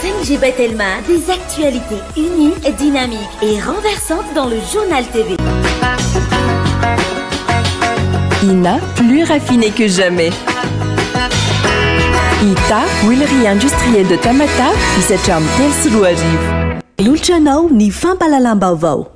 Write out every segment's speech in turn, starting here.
5G by Telma, des actualités uniques, dynamiques et renversantes dans le Journal TV. Ina, plus raffiné que jamais. Ita, huilerie industrielle de Tamatave, misy hatramin'ny 2003. Manolotra anao ny fampahalalam-baovao.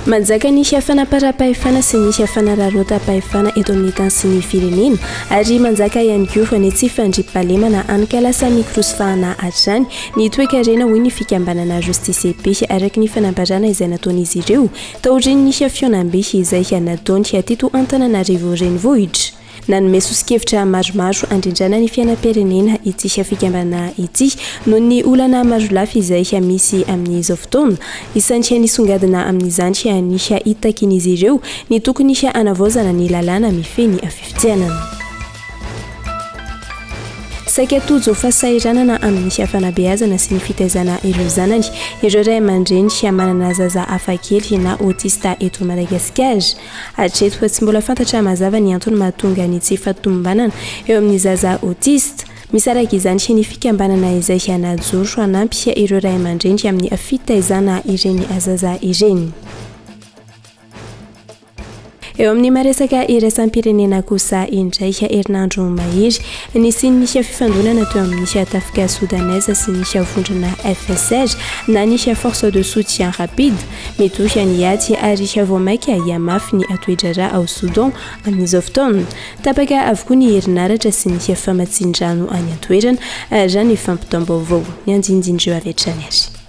Manjaka ny fanaparam-pahefana sy ny fanararaotam-pahefana eto amin'ny tany sy ny firenena ary manjaka ihany koa ny tsy fandriampahalemana hany ka lasa mikorosofahana hatrany ny toekarena hoy ny fikambanana Justice et Paix araka ny fanambarana izay nataon'izy ireo Taorian'ny fihaonambe izay nataony teto Antananarivo Renivohitra, nanome soso-kevitra maromaro handrindrana ny fiainam-pirenena ity fikambanana ity noho ny olana marolafy izay misy amin'izao fotoana. Isan'ny nisongadina amin'izany ny hitakian'izy ireo ny tokony hanavaozana ny lalàna mifehy ny fifidianana. Saika tojo fahasahiranana amin'ny fanabeazana sy ny fitaizana ireo zanany ireo ray aman-dreny manana zaza hafakely na autiste eto Madagasikara. Hatreto, tsy mbola fantatra mazava ny antony mahatonga ny tsy fahatomombanana eo amin'ny zaza autiste. Misy araka izany ny fikambanana izay najoro hanampy ireo ray aman-dreny amin'ny fitaizana ireny zaza ireny. Eo amin'ny maha-resaka iraisam-pirenena kosa indray, herinandro mahery nisian'ny fifandonana teo amin'ny tafika Sodanese sy ny vondrona FSR na ny Force de Soutien Rapide. Mitohy ny ady ary vao mainka hihamafy ny toe-draharaha ao Soudan amin'izao fotoana. Tapaka avokoa ny herinaratra sy ny famatsian-drano any an-toerana, raha ny fampitam-baovao. Ny andinindin'ireo avy hatrany ary.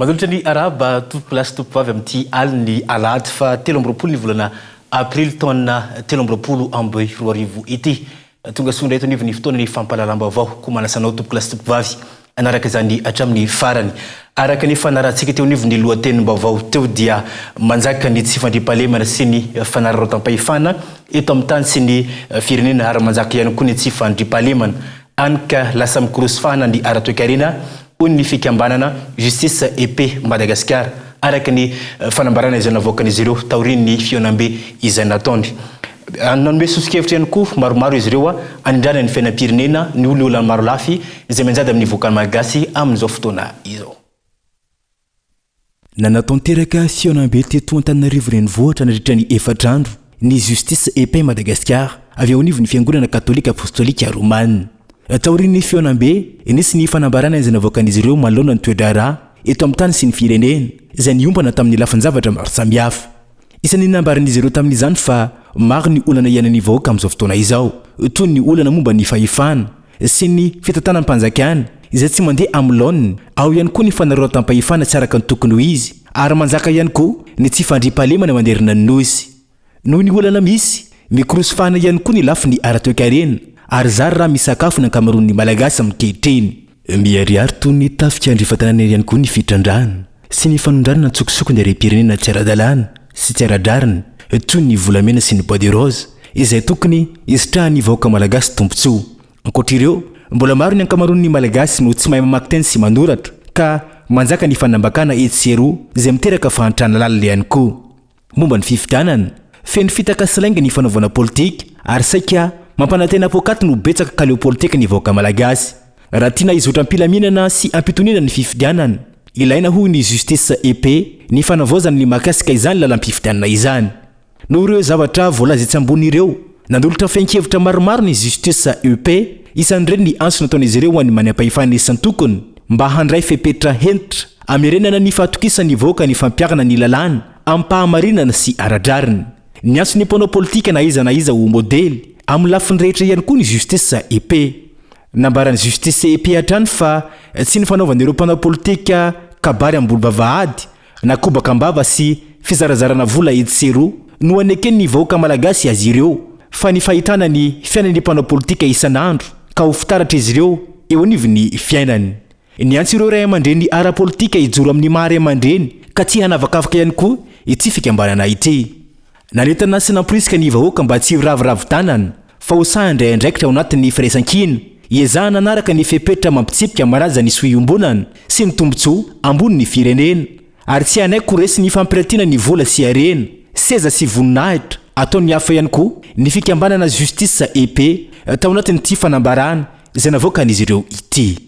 Manolotra ny arahaba tompokolahy sy tompokovavy amin'ity alin'ny alahady faha 23 ny volana aprily taona 2023 ity. Tonga soa indray eto anivon'ny fotoanan'ny fampahalalam-baovao. Koa manasa anao tompokolahy sy tompokovavy hanaraka izany hatramin'ny farany. Araka ny efa narahantsika teo anivon'ny lohatenim-baovao teo dia manjaka ny tsy fandriampahalemana sy ny fanararaotam-pahefana eto amin'ny tany sy ny firenena ary manjaka ihany koa ny tsy fandriampahalemana. Any ka lasa mikorosy fahana ny ara-toekarena hoy ny fikambanana Justice et Paix Madagascar, araka ny fanambarana izay navoakan'izy ireo taorian'ny fihaonambe izay nataony. Nanome soso-kevitra ihany koa maromaro izy ireo hanindrana ny fiainam-pirenena ny olana marolafy izay mianjady amin'ny vahoaka malagasy amin'izao fotoana izao. Nanatanteraka fihaonambe teto Antananarivo Renivohitra nandritra ny efatra andro ny Justice et Paix Madagascar avy eo anivon'ny Fiangonana Katolika Apostolika Romana. Taorian'ny fihaonambe, nisy ny fanambarana izay navoakan'izy ireo manoloana ny toe-draharaha eto amin'ny tany sy ny firenena, izay niompana tamin'ny lafin-javatra maro samihafa. Isan'ny nambaran'izy ireo tamin'izany fa maro ny olana iainan'ny vahoaka amin'izao fotoana izao, toy ny olana momba ny fahefana sy ny fitantanam-panjakana izay tsy mandeha amin'ny laoniny, ao ihany koa ny fanararaotam-pahefana tsy araka ny tokony ho izy ary manjaka ihany koa ny tsy fandriampahalemana manerana ny Nosy. Noho ny olana misy, mikorosy fahana ihany koa ny lafiny ara-toekarena ary zary raha misakafo ny ankamaroan'ny Malagasy ankehitriny. Miharihary toy ny tafika andrefan-tanàna ihany koa ny fitrandrahana sy ny fanondranana an-tsokosoko ny harem-pirenena tsy ara-dalàna sy tsy ara-drariny toy ny volamena sy ny bois de rose izay tokony hisitrahan'ny vahoaka malagasy tombontsoa. Ankoatra ireo, mbola maro ny ankamaroan'ny Malagasy no tsy mahay mamaky teny sy manoratra ka manjaka ny fanambakana etsy sy eroa izay miteraka fahantrana lalina ihany koa. Momba ny fifidianana, feno fitaka sy lainga ny fanaovana politika ary saika mampanantena poakaty no betsaka ka leo politika ny vahoaka malagasy. Raha tiana hizotra am-pilaminana sy am-pitoniana ny fifidianana, ilaina hoy ny Justice et Paix ny fanavaozana ny mahakasika izany lalam-pifidianana izany. Noho ireo zavatra voalaza etsy ambony ireo, nanolotra fehin-kevitra maromaro ny Justice et Paix, isan'ireny ny antso nataon'izy ireo ho an'ny manam-pahefana isan-tokony mba handray fepetra hentitra hamerenana ny fahatokisan'ny vahoaka ny fampiharana ny lalàna amim-pahamarinana sy ara-drariny. Niantso ny mpanao politika na iza na iza ho modely amin'ny lafiny rehetra ihany koa ny Justice et Paix. Nambaran'ny Justice et Paix hatrany fa tsy ny fanaovan'ireo mpanao politika kabary ambony vavahady na kobaka am-bava sy fizarazarana vola etsy sy eroa no aneken'ny vahoaka malagasy azy ireo fa ny fahitana ny fiainan'ny mpanao politika isan'andro ka ho fitaratra izy ireo eo anivon'ny fiainany. Niantso ireo ray aman-dreny ara-politika hijoro amin'ny maha ray aman-dreny ka tsy hanavakavaka ihany koa ity fikambanana ity. Nanentana sy namporisika ny vahoaka mba tsy hiraviravy tanana fa ho sahy handray andraikitra ao anatin'ny firaisankina, hiezahana hanaraka ny fepetra amam-pitsipika manaja ny soa iombonana sy ny tombontsoa ambonin'ny firenena ary tsy hanaiky ho resin'ny fampiratiana ny vola sy harena, seza sy voninahitra ataon'ny hafa ihany koa ny fikambanana Justice et Paix tao anatin'ity fanambarana izay navoakan'izy ireo ity.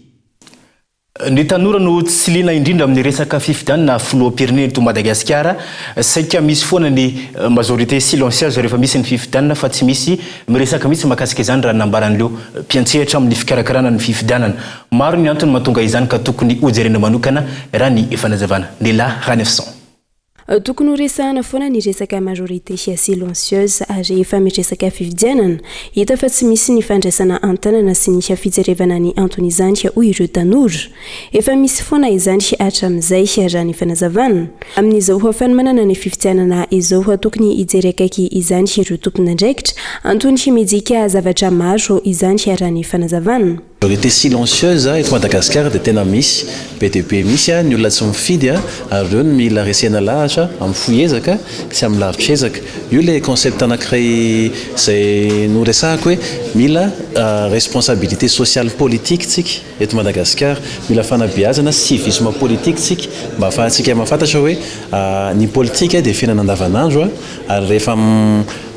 Ny tanora no tsy liana indrindra amin'ny resaka fifidianana filoham-pirenena eto Madagasikara. Saika misy foana ny majorité silencieuse rehefa misy ny fifidianana fa tsy misy miresaka mihitsy mahakasika izany raha ny nambaran'ireo mpiantsehatra amin'ny fikarakarana ny fifidianana. Maro ny antony mahatonga izany ka tokony hojerena manokana raha ny fanazavana. Nella Ranefson. Tokony ho resahana foana ny resaka majorité silencieuse rehefa miresaka fifidianana. Hita fa tsy misy ny fandraisana an-tanana sy ny fijerevana ny anton'izany hoy ireo tanora. Efa misy foana izany hatramin'izay raha ny fanazavana. Amin'izao fanomanana ny fifidianana izao tokony hijery akaiky izany ireo tompon'andraikitra. Antony midika zavatra maro izany raha ny fanazavana. Majorité silencieuse eto Madagasikara dia tena misy, be dia be misy ny olona tsy mifidy ary ireo no mila resena lahatra amin'ny fohy ezaka sy amin'ny lavitr'ezaka. Io ilay concept anankiray izay noresahako hoe mila responsabilité sociale politique tsika eto Madagasikara, mila fanabeazana sy civisme politique tsika mba ahafahantsika mahafantatra hoe ny politika dia fiainana andavanandro ary rehefa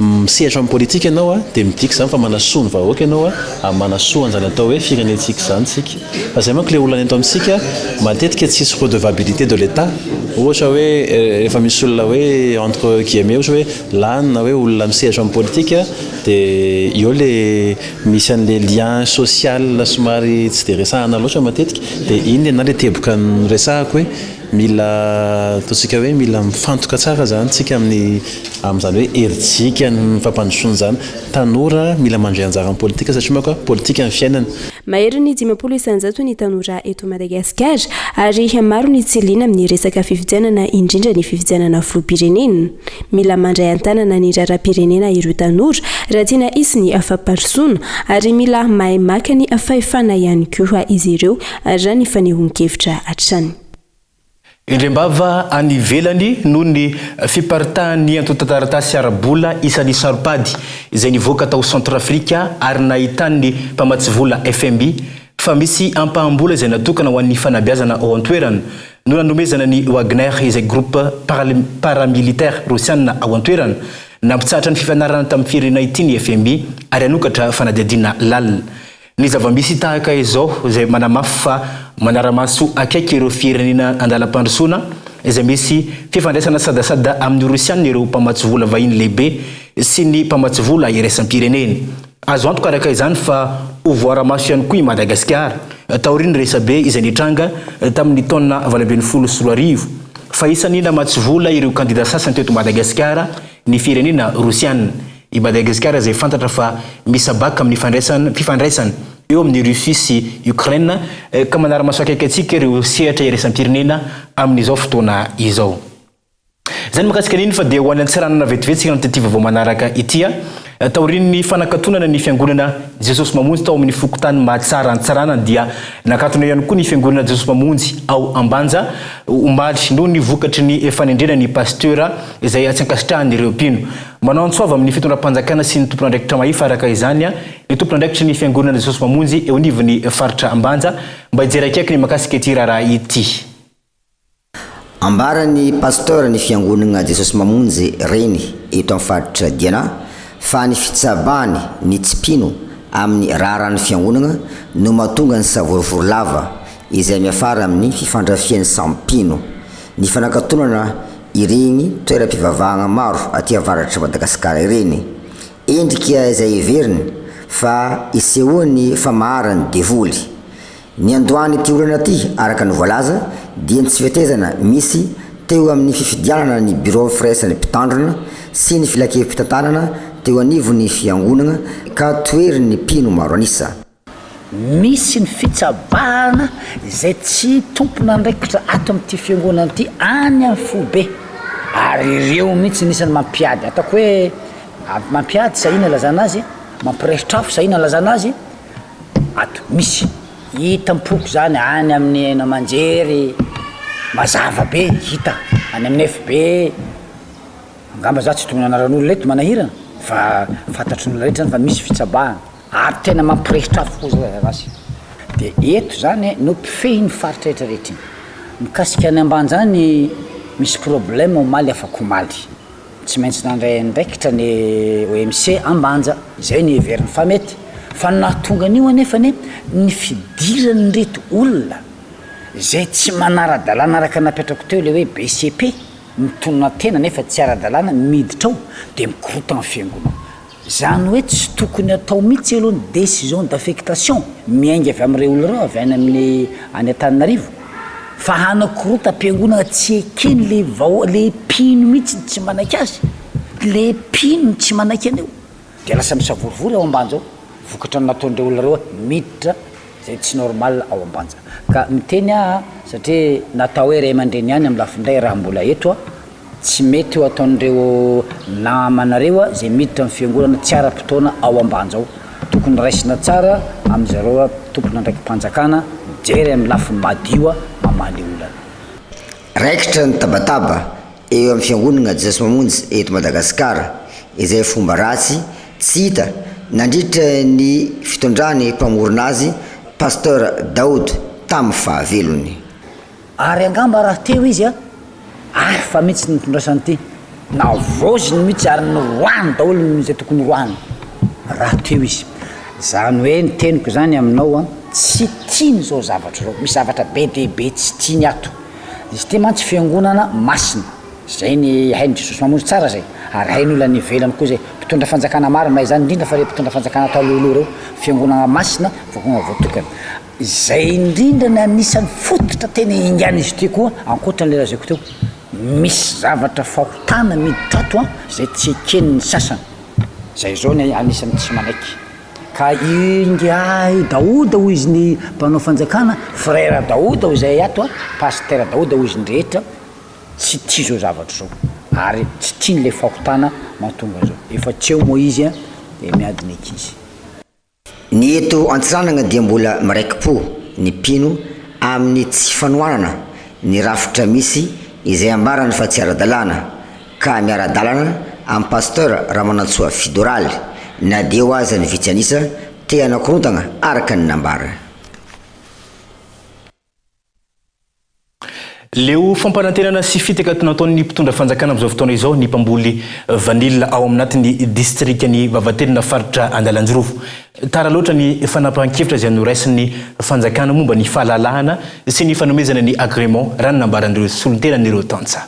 Misehatra amin'ny politika ianao dia midika izany fa manasoa ny vahoaka ianao ary manasoa an'izany atao hoe firenentsika izany isika. Fa izay manko ilay olana eto amintsika, matetika tsisy redevabilité de l'Etat. Ohatra hoe rehefa misy olona hoe entre guillemets ohatra hoe lany na hoe olona misehatra amin'ny politika dia eo ilay misy an'ilay lien social somary tsy dia resahana loatra matetika dia iny ny anah ilay teboka noresahako hoe Mila ataontsika hoe mila mifantoka tsara izany tsika amin'ny amin'izany hoe herijika ny fampandrosoana izany. Tanora mila mandray anjara amin'ny politika satria manko politika ny fiainana. Maherin'ny 50% ny tanora eto Madagasikara ary maro ny tsy liana amin'ny resaka fifidianana indrindra ny fifidianana filoham-pirenena. Mila mandray an-tanana ny raharaham-pirenena ireo tanora raha tiana hisy ny fampandrosoana ary mila mahay maka ny fahefana ihany koa izy ireo raha ny fanehoan-kevitra hatrany. Endrem-bava any ivelany noho ny fiparitahan'ny antontan-taratasy ara-bola isan'ny saro-pady izay nivoaka tao Centrafrique ary nahitan'ny mpamatsy vola FMI fa misy ampaham-bola izay natokana ho an'ny fanabeazana ao an-toerana no nanomezana ny Wagner izay groupe paramilitaire rosiana ao an-toerana. Nampitsahatra ny fifanarahana tamin'ny firenena ity ny FMI ary hanokatra fanadihadiana lalina. Ny zava-misy tahaka izao izay manamafy fa manara-maso akaiky ireo firenena andalam-pandrosoana izay misy fifandraisana sadasada amin'ny Rosiana ireo mpamatsy vola vahiny lehibe sy ny mpamatsy vola iraisam-pirenena. Azo antoka araka izany fa ho voara-maso ihany koa i Madagasikara taorian'ny resabe izay nitranga tamin'ny taona 2018 fa isan'ny namatsy vola ireo kandida sasany teto Madagasikara ny firenena Rosiana. I Madagasikara izay fantatra fa misabaka amin'ny fandraisana fifandraisana eo amin'i Russie sy Ukraine ka manara-maso akaiky antsika ireo sehatra iraisam-pirenena amin'izao fotoana izao. Izay ny mahakasika an'iny fa dia ho any Antsiranana vetivety isika amin'ity vaovao manaraka ity. Taorian'ny fanakatonana ny fiangonana Jesosy Mamonjy tao amin'ny fokontany Mahatsara Antsiranana dia nakatona ihany koa ny fiangonana Jesosy Mamonjy ao Ambanja omaly noho ny vokatry ny fanendrena ny pasitera izay tsy ankasitrahan'ireo mpino. Manao antso avo amin'ny fitondram-panjakana sy ny tompon'andraikitra mahefa araka izany ny tompon'andraikitry ny Fiangonana Jesosy Mamonjy eo anivon'ny faritra Ambanja mba hijery akaiky ny mahakasika ity raharaha ity. Ambaran'ny Pasteur ny Fiangonana Jesosy Mamonjy reny eto amin'ny faritra Diana fa ny fitsabahany ny tsy mpino amin'ny raharahan'ny Fiangonana no mahatonga ny savorovoro lava izay miafara amin'ny fifandrafian'ny samy mpino. Ny fanakatonana ireny toeram-pivavahana maro aty avaratr'i Madagasikara ireny. Endrika izay heveriny fa isehoan'ny famaharan'ny devoly. Ny andohan'ity olana ity, araka ny voalaza, dia ny tsy fetezana misy teo amin'ny fifidianana ny birao firaisan'ny mpitandrina sy ny filankevi-pitantanana teo anivon'ny fiangonana ka toherin'ny mpino maro an'isa. Misy ny fitsabahana izay tsy tompon'andraikitra ato amin'ity fiangonana ity any amin'ny foibe ary ireo mihitsy no isan'ny mampiady, ataoko hoe mampiady sa inona ilazana azy, mampirehitra afo sa inona ilazana azy, ato misy. Hitam-poko izany any amin'ny haino aman-jery, mazava be, hita any amin'ny FB, angamba za tsy tokony anaran'olona eto manahirana fa fantatry ny olona rehetra zany fa misy fitsabahana ary tena mampirehitra afo koa zay raha De eto zany no mpifehy ny faritra rehetra rehetra iny. Mikasika any Ambanja any misy problème omaly afak'omaly. Tsy maintsy nandray andraikitra ny OMC Ambanja, izay no heveriny fa mety. Fa ny nahatonga an'io anefa anie ny fidiran'ireto olona izay tsy manara-dalàna araka ny napetrako teo ilay hoe BCP, mitonona tena nefa tsy ara-dalàna miditra ao dia mikorontana ny fiangonana. Izany hoe tsy tokony atao mihitsy aloha ny décision d'affectation miainga avy amin'ireo olona ireo avy any amin'ny any Antananarivo fa hanakorotam-piangonana tsy ekeny le vahoa le mpino mihitsy ny tsy manaiky azy, le mpino ny tsy manaiky an'io dia lasa misavorovoro ao Ambanja ao vokatra ny nataon'ireo olona ireo miditra izay tsy normal ao Ambanja. Ka miteny aho satria natao hoe ray aman-dreny ihany amin'ny lafiny iray raha mbola eto aho Tsy mety io ataon'ireo namanareo izay miditra amin'ny fiangonana tsy ara-potoana ao Ambanja ao. Tokony raisina tsara amin'izareo tompon'andraiki-panjakana mijery amin'ny lafiny madio mamaha le olana. Raikitra ny tabataba eo amin'ny fiangonana Jesosy Mamonjy eto Madagasikara izay fomba ratsy tsy hita nandritra ny fitondran'ny mpamorona azy Pasteur Daoud tamin'ny fahavelony. Ary angamba raha teo izy a, hafa mihitsy ny nitondrasany ity, navaoziny mihitsy ary noroahiny daholo ny izay tokony horoahiny raha teo izy. Izany hoe ny teniko izany aminao a, tsy tiany izao zavatra izao, misy zavatra be dia be tsy tiany ato. Izy ity mantsy fiangonana masina, izay ny hain'i Jesosy Mamonjy tsara izay, ary hain'ny olona any ivelany koa izay, mpitondra fanjakana maro mahay izany, indrindra fa ireo mpitondra fanjakana talohaloha ireo, fiangonana masina, fiangonana voatokana. Izay indrindra ny anisan'ny fototra tena iangan'izy ity koa, ankoatra an'ilay lazaiko teo. Misy zavatra fahotana miditra ato an, izay tsy eken'ny sasany. Izay izao ny anisan'ny tsy manaiky. Ka ingahy Daoda hoy izy ny mpanao fanjakana, frère Daoda hoy izahay ato an, pasteur Daoda hoy izy ny rehetra, tsy tia izao zavatra izao. Ary tsy tiany ilay fahotana mahatonga an'izao. Efa tsy eo moa izy an, dia miady ny ankizy. Ny eto Antsiranana dia mbola miraiki-po ny mpino amin'ny tsy fanohanana ny rafitra misy izay ambarany fa tsy ara-dalàna ka miara-dalana amin'i Pasteur Ramanantsoa Fidoraly na dia eo aza ny vitsy an'isa te hanakorontana araka ny nambarany. Leo fampanantenana sy fitaka nataon'ny mpitondra fanjakana amin'izao fotoana izao ny mpamboly vanille ao aminatin'ny distrikan'i Vavatelina faritra Analanjirofo. Tara loatra ny fanapahan-kevitra izay noraisin'ny fanjakana momba ny fahalalahana sy ny fanomezana ny agrément raha ny nambaran'ireo solontenan'ireo tantsaha.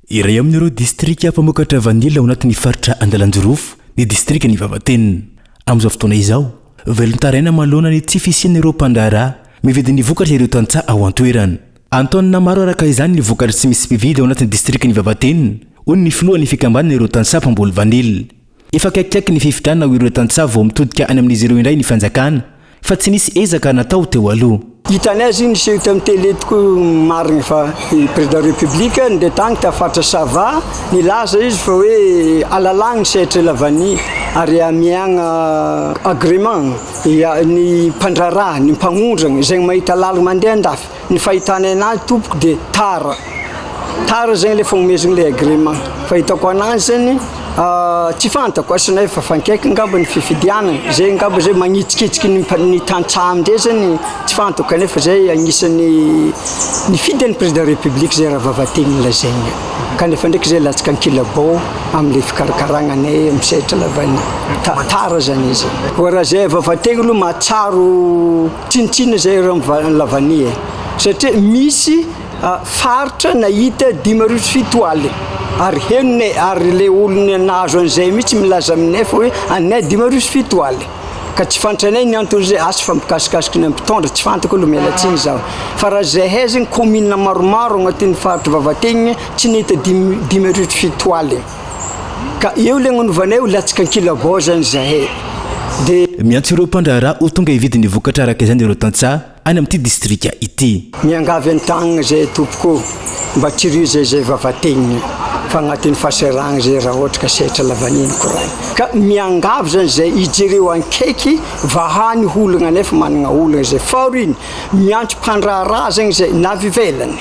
Iray amin'ireo distrika mpamokatra vanila ao anatin'ny faritra Analanjirofo ny distrikan'i Vavatenina. Amin'izao fotoana izao, velon-taraina manoloana ny tsy fisian'ireo mpandraharaha mividy ny vokatra ireo tantsaha ao an-toerana. An-taonina maro araka izany ny vokatra tsy misy mpividy ao anatin'ny distrikan'i Vavatenina, hoy ny filohan'ny fikambanana ireo tantsaha mpamboly vanila. Efa akaikikaiky ny fifidianana ho ireo tantsaha vao mitodika any amin'izy ireo indray ny fanjakana fa tsy nisy ezaka natao teo aloha. Hitanay azy iny niseho tamin'ny télé tokoa marigny fa i président république ndeha tagny ta faritra Sava nilaza izy fa hoe alalagny ny sehatra la vanille ary amiagna agrément ny mpandraharaha ny mpagnondragna izay mahita lalagna mandeha andafy. Ny fahitanay anazy tompoko de tara, tara zegny le fagnomezagna le agrément, fahitako anazy zegny tsy fantako asa na efa fankaiky ngamba ny fifidianana, zay ngamba zay magnitsikitsiky ny mpa- ny tantsaha amindray zany tsy fantako kanefa zay agnisan'ny nifidy an'ny président république zay raha vavateniny lazainy kanefa ndraiky zay latsaka ankilabao amle fikarakaragna anay amy sehatra lavan'ny ta- tara zany izy, koa raha zay vavategna aloha mahatsaro Tsinontsinona izay ireo amin'ny lavanille e! Satria misy faritra nahita 75 alina ary henonay ary ilay olona nahazo an'izay mihitsy milaza aminay fa hoe anay 75 alina ka tsy fantranay ny anton'izay, asa fa mikasikasiky ny mpitondra tsy fantako aloha miala tsiny zaho fa raha zahay zegny commune maromaro agnatin'ny faritra Vavatenina tsy nahita 75 alina. Ka eo le agnanaovanay ho latsaka ankilabao zany zahay de. Miantso ireo mpandraharaha ho tonga hividy ny vokatra araka izany ireo tantsaha any amin'ity distrika ity. Miangavy an-tagnana zay tompoko ô, mba tsirio zay zay vavatenina. Fa agnatin'ny fahasairagna zay raha ohatra ka sehatra lavanille ny koragna. Ka miangavy zany zay ijereo ankaiky vaha ny olagna nefa managna olagna zay. Faharoa miantso mpandraharaha zegny zay na avy ivelany,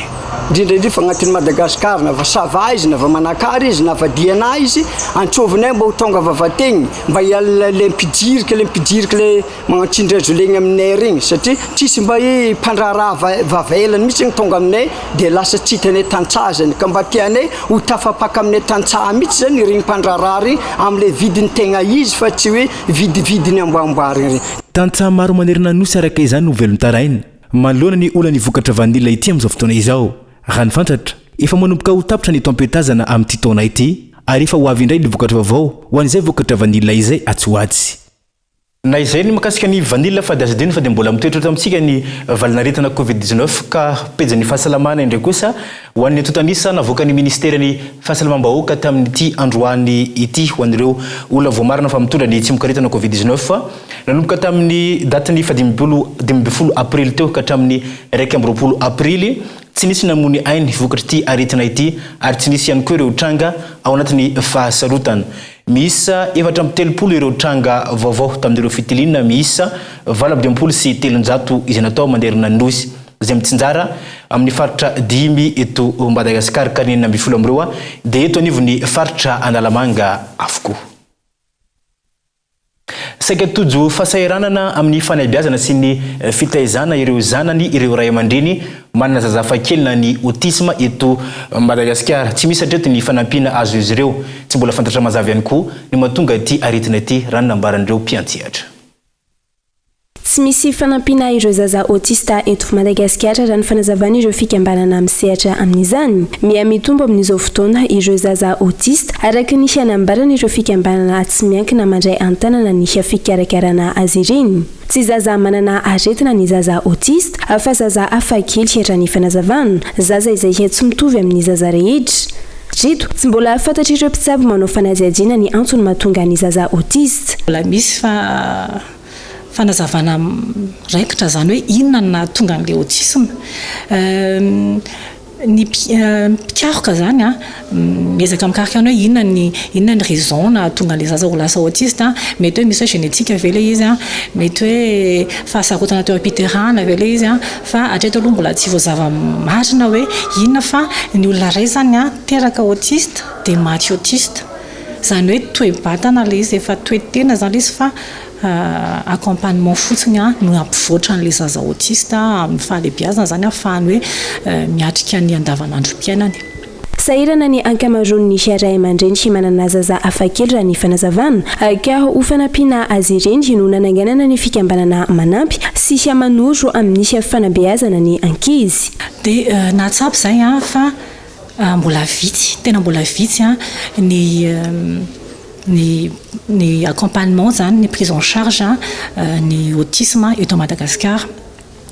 indrindra indrindra fa agnatin'i Madagascar na avy Sava izy na avy Manakara izy na avy Diana izy, antsovinay mba ho tonga Vavatenina mba hiala le mpijirika le mpijirika le Magnano tsindry hazo legna aminay regny satria tsisy mba hoe mpandraharaha vavelany mihitsy ny tonga aminay dia lasa tsy hitanay tantsaha zany ka mba tianay ho tafapaka aminay tantsaha mihitsy zany regny mpandraharaha regny amle vidiny tegna izy fa tsy hoe vidividiny amboamboarigny regny. Tantsaha maro manerana ny Nosy araka izany no velon-taraina manoloana ny olan'ny vokatra vanila ity amin'izao fotoana izao. Raha ny fantatra, efa manomboka ho tapitra ny taom-piotazana amin'ity taona ity ary efa ho avy indray ny vokatra vaovao ho an'izay vokatra vanila izay atsy ho atsy. Na izay ny mikasika ny vanille fa dia aza adino fa dia mbola mitoetra eto amintsika ny valanaretina covid 19 ka pejin'ny fahasalamana indray kosa ho an'ny antontan'isa navoakan'ny ministeran'ny fahasalamam-bahoaka tamin'ity androany ity ho an'ireo olona voamarina fa mitondra ny tsimokaretina covid 19 nanomboka tamin'ny datin'ny fahadimy 15 aprily teo ka hatramin'ny 21 aprily Tsy nisy namoy ny ainy vokatr'ity aretina ity ary tsy nisy ihany koa ireo tranga ao anatin'ny fahasarotana. Miisa 34 ireo tranga vaovao tamin'ireo fitiliana miisa 358 izay natao manerana ny Nosy, izay mitsinjara amin'ny faritra dimy eto Madagasikara ka ny 16 amin'ireo dia eto anivon'ny faritra Analamanga avokoa. Saika tojo fahasahiranana amin'ny fanabeazana sy ny fitaizana ireo zanany ireo ray aman-dreny manana zaza hafakely na ny autisme eto Madagasikara. Tsy misy hatreto ny fanampiana azon'izy ireo. Tsy mbola fantatra mazava ihany koa ny mahatonga ity aretina ity, raha ny nambaran'ireo mpiantsehatra. Tsy misy fanampiana ireo zaza autiste eto Madagasikara raha ny fanazavan'ireo fikambanana misehatra amin'izany. Miha mitombo amin'izao fotoana ireo zaza autiste araka ny nambaran'ireo fikambanana tsy miankina mandray an-tanana ny fikarakarana azy ireny. Tsy zaza manana aretina ny zaza autiste fa zaza hafakely raha ny fanazavana. Zaza izay tsy mitovy amin'ny zaza rehetra. Hatreto, tsy mbola fantatr'ireo mpitsabo manao fanadihadiana ny antony mahatonga ny zaza autiste. Mbola misy fa fanazavana raikitra izany hoe inona no nahatonga an'ilay autisme. Ny mpikaroka izany an, miezaka mikaroka ihany hoe inona ny inona ny raison nahatonga an'ilay zaza ho lasa autiste an, mety hoe misy hoe génétique ve ilay izy an, mety hoe fahasarotana teo am-piterahana ve ilay izy an, fa hatreto aloha mbola tsy voazava marina hoe inona fa ny olona iray izany an, teraka autiste dia maty autiste. Izany hoe toe-batana ilay izy, efa toe-tena izany ilay izy fa accompagnement fotsiny no hampivoatra an'ilay zaza autiste amin'ny fahalehibiazana izany ahafahany hoe miatrika ny andavanandrom-piainany. Sahirana ny ankamaroan'ny ray aman-dreny manana zaza hafakely raha ny fanazavana, ka ho fanampiana azy ireny no nananganana ny fikambanana manampy sy manoro amin'ny fanabeazana ny ankizy. Dia nahatsapa izay fa mbola vitsy, tena mbola vitsy ny ny ny accompagnement izany, ny prise en charge ny autisme eto Madagasikara.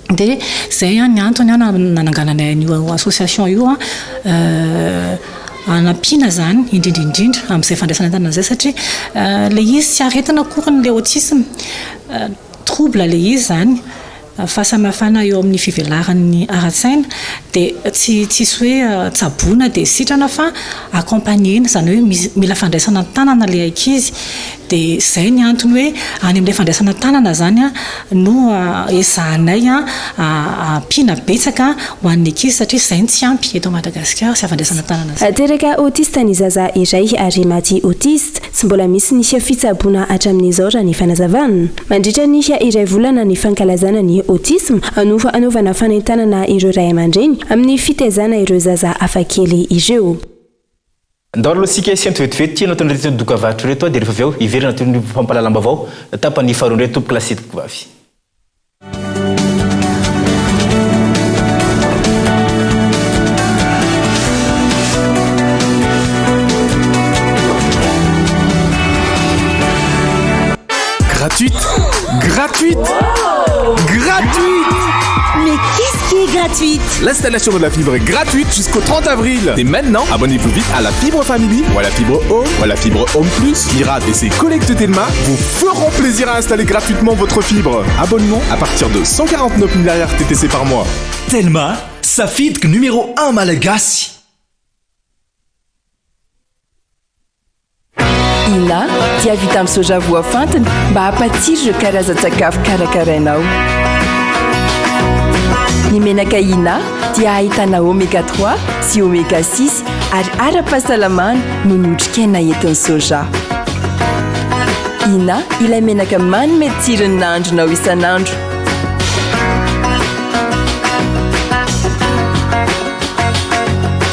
Dia izay ny antony nanangananay an'io association io hanampiana izany indrindra indrindra amin'izay fandraisana an-tanana izay satria ilay izy tsy aretina akory ilay autisme, trouble ilay izy izany. Fahasamihafana eo amin'ny fivelaran'ny ara-tsaina dia tsy tsisy hoe tsaboina dia sitrana fa accompagner-na, izany hoe misy mila fandraisana an-tanana ilay ankizy dia izay ny antony hoe any amin'ilay fandraisana an-tanana izany no ezahanay ampiana betsaka ho an'ny ankizy satria izay no tsy ampy eto Madagasikara izay fandraisana an-tanana izay. Teraka autiste ny zaza iray ary maty autiste. Tsy mbola misy ny fitsaboana hatramin'izao raha ny fanazavana. Mandritra ny iray volana ny fankalazana ny autisme no hanaovana fanentanana ireo ray aman-dreny amin'ny fitaizana ireo zaza hafakely ireo. Ndao aloha isika hisento vetivety ity anatin'ireto dokavarotra ireto dia rehefa avy eo hiverina toy ny fampahalalam-baovao tapany faharoa indray tompokolahy sy tompokovavy. Gratuite Gratuite Gratuite Mais qu'est-ce qui est gratuite L'installation de la fibre est gratuite jusqu'au 30 avril. Et maintenant, abonnez-vous vite à la fibre Family ou à la fibre Home ou à la fibre Home Plus. Mirad et ses collègues de Telma vous feront plaisir à installer gratuitement votre fibre. Abonnement à partir de 149 milliards TTC par mois. Telma, safidiko numéro 1 malagasy. Ina dia vita amin'ny soja voafantina mba hampatsiro ireo karazan-tsakafo karakarainao. Ny menaka Ina dia ahitana oméga 3 sy oméga 6 ary ara-pahasalamana noho ny otrikaina entin'ny soja. Ina ilay menaka manome tsiro ny nahandronao isan'andro.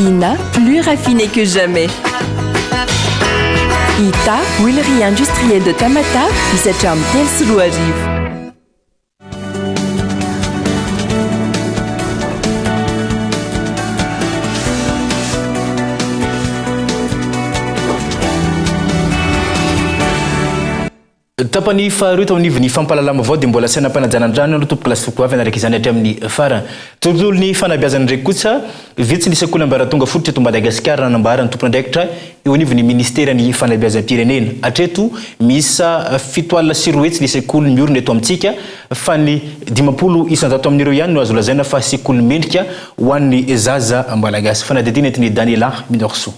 Ina, plus raffiné que jamais. Ita, huilerie industrielle de Tamatave, misy hatramin'ny 2003. Tapany faharoa eto anivon'ny fampahalalam-baovao dia mbola sainam-panajana an-drano aloha tompoko lahy sy tompoko vavy hanaraka izany hatramin'ny farany. Tontolon'ny fanabeazana indray kosa, vitsy ny sekoly ambaratonga fototra eto Madagasikara raha nambara ny tompon'andraikitra eo anivon'ny ministeran'ny fanabeazam-pirenena. Hatreto, miisa 270 ny sekoly miorina eto amintsika fa ny 50% amin'ireo ihany no azo lazaina fa sekoly mendrika ho an'ny zaza malagasy. Fanadihadiana entin'i Daniela Minorsoa.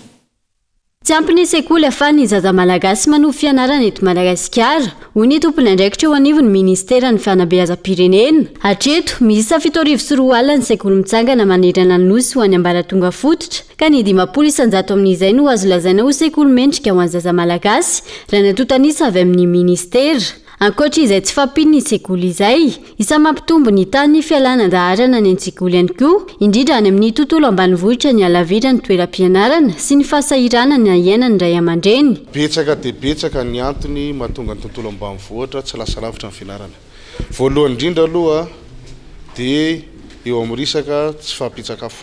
Tsy ampy ny sekoly ahafahan'ny zaza malagasy manovo fianarana eto Madagasikara, hoy ny tompon'andraikitra eo anivon'ny minisiteran'ny fanabeazam-pirenena. Hatreto, miisa 2007 ny sekoly mitsangana manerana ny Nosy ho an'ny ambaratonga fototra, ka ny 50% amin'izay no azo lazaina ho sekoly mendrika ho an'ny zaza malagasy, raha ny antontan'isa avy amin'ny minisitera. Ankoatra izay tsy fahampian'ny sekoly izay, isan'ny mampitombo ny tahan'ny fialana an-daharana any an-tsekoly ihany koa, indrindra any amin'ny tontolo ambanivohitra ny halaviran'ny toeram-pianarana sy ny fahasahiranana iainan'ny ray aman-dreny. Betsaka dia betsaka ny antony mahatonga ny tontolo ambanivohitra tsy lasa lavitra ny fianarana. Voalohany indrindra aloha dia eo amin'ny resaka tsy fahampian-tsakafo.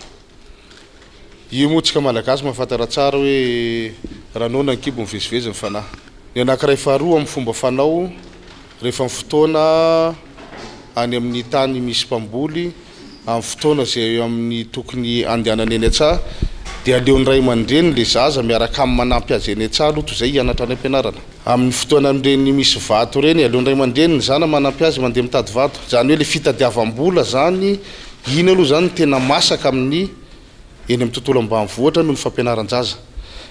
Io moa tsika Malagasy mahafantatra tsara hoe raha noana ny kibo mivezivezy ny fanahy. Ny anankiray faharoa amin'ny fomba fanao rehefa ny fotoana any amin'ny tany misy mpamboly, amin'ny fotoana izay amin'ny tokony handehanany eny an-tsaha dia aleon'ny ray aman-dreny ilay zaza miaraka aminy manampy azy eny an-tsaha aloha toy izay hianatra any am-pianarana. Amin'ny fotoana amin'ireny misy vato ireny, aleon'ny ray aman-dreny ny zana manampy azy mandeha mitady vato. Izany hoe ilay fitadiavam-bola izany Iny aloha izany no tena masaka amin'ny eny amin'ny tontolo ambanivohitra noho ny fampianaran-jaza.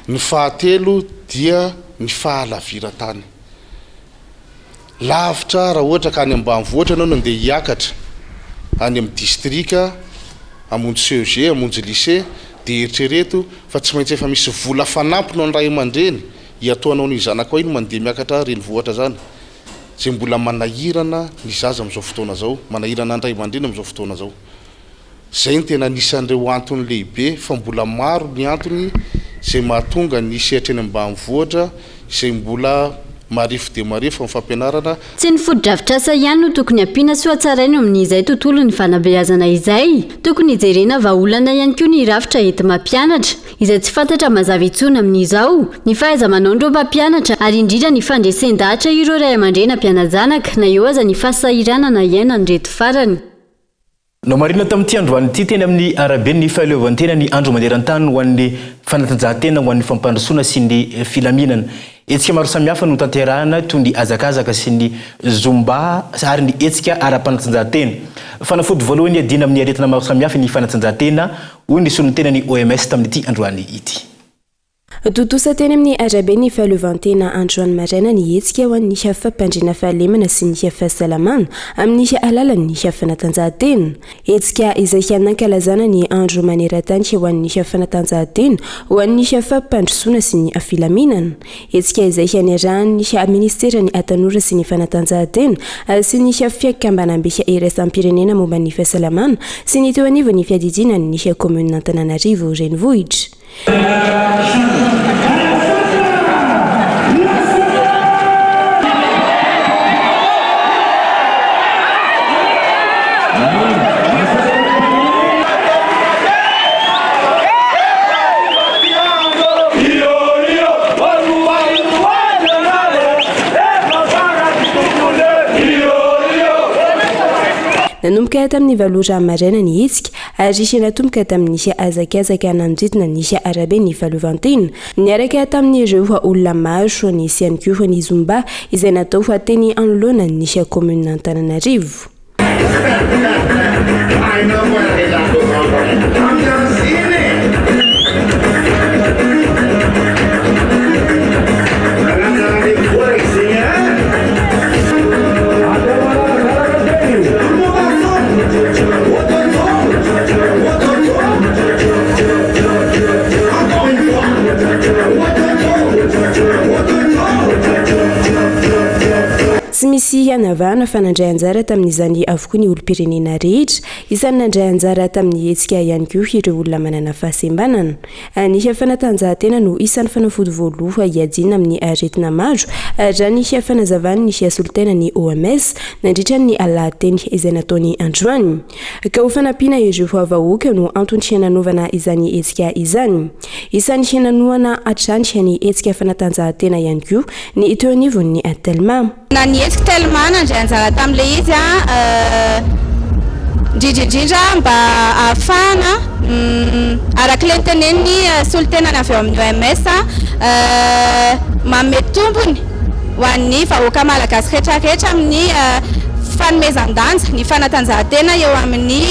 Ny fahatelo dia ny fahalaviran-tany. Lavitra raha ohatra ka any ambanivohitra ianao no andeha hiakatra any amin'ny distrika hamonjy CEG, hamonjy lycée dia eritrereto fa tsy maintsy efa misy vola fanampiny ho an'ny ray aman-dreny hiatoanao an'io zanakao iny mandeha miakatra renivohitra izany. izay mbola manahirana ny zaza amin'izao fotoana izao, manahirana ny ray aman-dreny amin'izao fotoana izao. Izay no tena anisan'ireo antony lehibe fa mbola maro ny antony izay mahatonga ny sehatra eny ambanivohitra izay mbola marefo dia marefo amin'ny fampianarana. Tsy ny fotodrafitrasa ihany no tokony ampiana sy hohatsaraina eo amin'izay tontolon'ny fanabeazana izay. Tokony hijerena vahaolana ihany koa ny rafitra enti-mampianatra. izay tsy fantatra mazava intsony amin'izao, ny fahaiza-manaon'ireo mpampianatra ary indrindra ny fandresen-dahatra ireo ray aman-dreny hampiana-janaka na eo aza ny fahasahiranana iainan'ireto farany. Nomarihina tamin'ity androany ity teny amin'ny araben'ny fahaleovantena ny andro maneran-tany ho an'ny fanatanjahantena ho an'ny fampandrosoana sy ny filaminana. Hetsika maro samihafa no tanterahina toy ny hazakazaka sy ny zumba ary ny hetsika ara-panatanjahantena. Fanafody voalohany iadiana amin'ny aretina maro samihafa ny fanatanjahantena hoy ny solontenan'ny OMS tamin'ity androany ity. Tontosa teny amin'ny araben'ny fahaleovantena androany maraina ny hetsika ho an'ny fampandriana fahalemana sy ny fahasalamana amin'ny alalan'ny fanatanjahantena. Hetsika izay nankalazana ny andro maneran-tany ho an'ny fanatanjahantena ho an'ny fampandrosoana sy ny filaminana. Hetsika izay niarahan'ny minisiteran'ny Tanora sy ny Fanatanjahantena sy ny Fikambanambe iraisam-pirenena momba ny fahasalamana sy ny teo anivon'ny fiadidiana ny kaominina Antananarivo Renivohitra. Nanomboka tamin'ny valo ora maraina ny hetsika ary natomboka tamin'ny hazakazaka nanodidina ny araben'ny fahaleovantena niaraka tamin'ireo olona maro. Nisy ihany koa ny zumba izay natao teny anoloanan'ny kaominina Antananarivo. anavahana fa nandray anjara tamin'izany avokoa ny olom-pirenena rehetra. Isan'ny nandray anjara tamin'ny hetsika ihany koa ireo olona manana fahasembanana. Ny fanatanjahantena no isan'ny fanafody voaloha hiadiana amin'ny aretina maro, raha ny fanazavan'ny solontenan'ny OMS nandritra ny lahateny izay nataony androany. Ka ho fanampiana ireo vahoaka no antony nanaovana izany hetsika izany. Isan'ny nanohana hatrany ny hetsika fanatanjahantena ihany koa ny teo anivon'ny Telma. Na ny hetsika Telma nandray anjara tamin'ilay izy indrindra indrindra mba ahafahana araka ilay notenenin'ny solontenany avy ao amin'ny OMS manome tombony ho an'ny vahoaka malagasy rehetra rehetra amin'ny fanomezan-danja ny fanatanjahantena eo amin'ny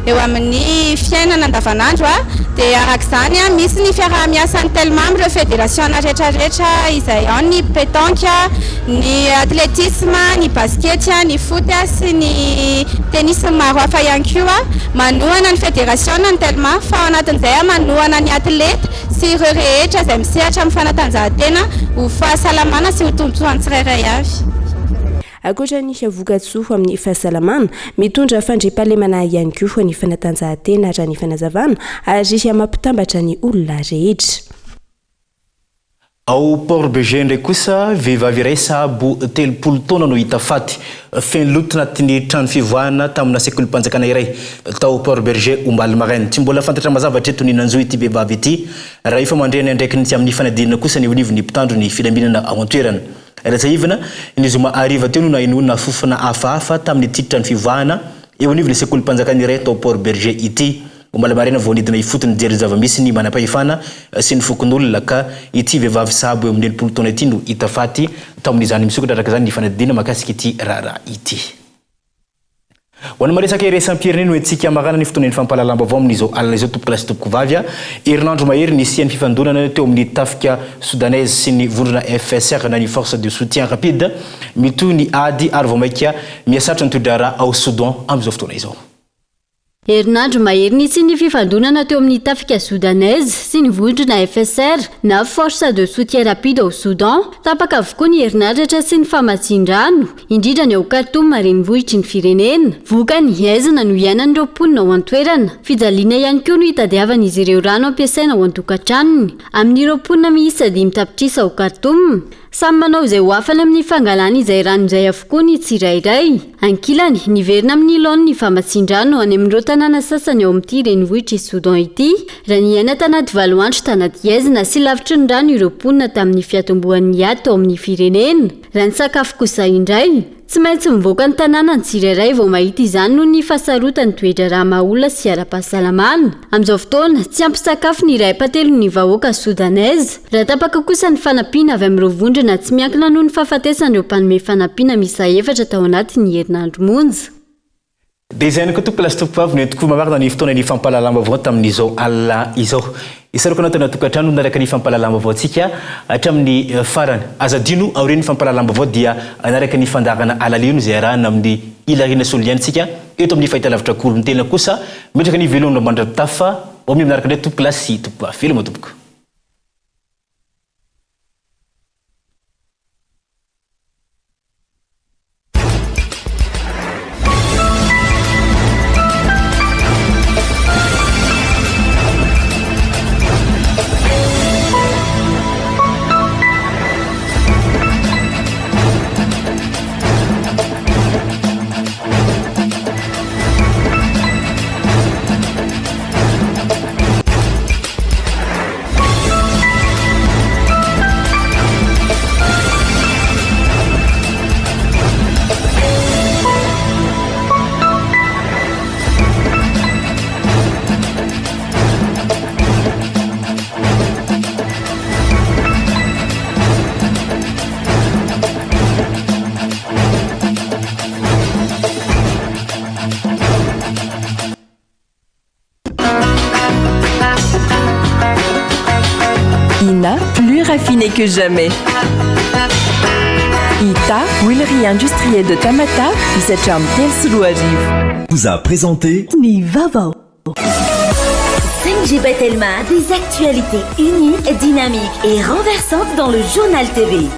eo amin'ny fiainana andavanandro dia araka izany misy ny fiaraha-miasan'ny Telma amin'ireo federasiona rehetra rehetra izay ao ny petanque, ny atletisme, ny basikety, ny foot sy ny tennis sy ny maro hafa ihany koa. Manohana ny federasiona ny Telma fa ao anatin'izay manohana ny atleta sy ireo rehetra izay misehatra amin'ny fanatanjahantena ho fahasalamana sy ho tombontsoan'ny tsirairay avy. Ankoatra ny vokatsoa amin'ny fahasalamana, mitondra fandriampahalemana ihany koa ny fanatanjahantena raha ny fanazavana ary mampitambatra ny olona rehetra. Ao Port Bergé indray kosa, vehivavy iray sahabo 30 taona no hita faty feno loto tanatin'ny trano fivoahana tamina sekolim-panjakana iray tao Port Bergé omaly maraina. Tsy mbola fantatra mazava hatreto ny nanjo ity vehivavy ity raha efa mandre ny andraikiny tsy amin'ny fanadinana kosa ny eo anivon'ny mpitandro ny filaminana ao an-toerana. Raha tsiahivina, ny zoma hariva teo no nahenoana fofona hafahafa tamin'ity trano fivoahana eo anivon'ny sekolim-panjakana iray tao Port Bergé ity. Omaly maraina vao nidina ifotony nijery ny zava-misy ny manam-pahefana sy ny fokonolona ka ity vehivavy sahabo eo amin'ny 60 taona ity no hita faty tamin'izany. Misokatra araka izany ny fanadihadiana mahakasika ity raharaha ity. Ho an'ny maresaka iraisam-pirenena no entintsika hamarana ny fotoanan'ny fampahalalam-baovao amin'izao alina izao tompokolahy sy tompokovavy a. Herinandro mahery nisian'ny fifandonana teo amin'ny tafika Soudanaise sy ny vondrona FSR na ny Force de Soutien Rapide. Mitohy ny ady ary vao mainka mihasarotra ny toe-draharaha ao Soudan amin'izao fotoana izao. Herinandro mahery nisian'ny fifandonana teo amin'ny tafika Soudanaise sy ny vondrona FSR na Force de Soutien Rapide ao Soudan. Tapaka avokoa ny herinaratra sy ny famatsian-drano, indrindra ny ao Khartoum renivohitry ny firenena. Vokany, haizina no iainan'ireo mponina ao an-toerana. Fijaliana ihany koa no itadiavan'izy ireo rano ampiasaina ao an-tokantranony. Amin'ireo mponina miisa 5 tapitrisa ao Khartoum, Samy manao izay ho afany amin'ny fangalana izay rano izay avokoa ny tsirairay. Ankilany, niverina amin'ny laoniny ny famatsian-drano any amin'ireo tanàna sasany ao amin'ity renivohitr'i Soudan ity. Raha niaina tanaty valo andro tanaty haizina sy lavitry ny rano ireo mponina tamin'ny fiatombohan'ny ady tao amin'ny firenena. Raha ny sakafo kosa indray, Tsy maintsy mivoaka ny tanàna ny tsirairay vao mahita izany noho ny fahasarotan'ny toe-draharaha maha-olona sy ara-pahasalamana. Amin'izao fotoana, tsy ampy sakafo ny iray ampahatelon'ny vahoaka Sodanese. Raha tapaka kosa ny fanampiana avy amin'ireo vondrona tsy miankina noho ny fahafatesan'ireo mpanome fanampiana miisa efatra tao anatin'ny herinandro monja. Dia izay ihany koa tompoko lahy sy tompokovavy no entiko mamarana ny fotoana ny fampahalalam-baovao tamin'izao alina izao. Isaorako anao tany an-tokantrano nanaraka ny fampahalalam-baovaontsika hatramin'ny farany. Aza adino aorian'ny fampahalalam-baovao dia hanaraka ny fandaharana Alalino izay arahana amin'i Hilariana Soliany isika eto amin'ny fahitalavitra Kolontena kosa mitraka ny veloma mandra-pitafa ho amin'ny manaraka indray tompoko lahy sy tompokovavy. Veloma tompoko. Ina, plus raffiné que jamais. Ita, huilerie industrielle de Tamatave, hisatra amin'ny 2003. Vous a présenté Ny vaovao. 5G by Telma, des actualités uniques, dynamiques et renversantes dans le journal TV.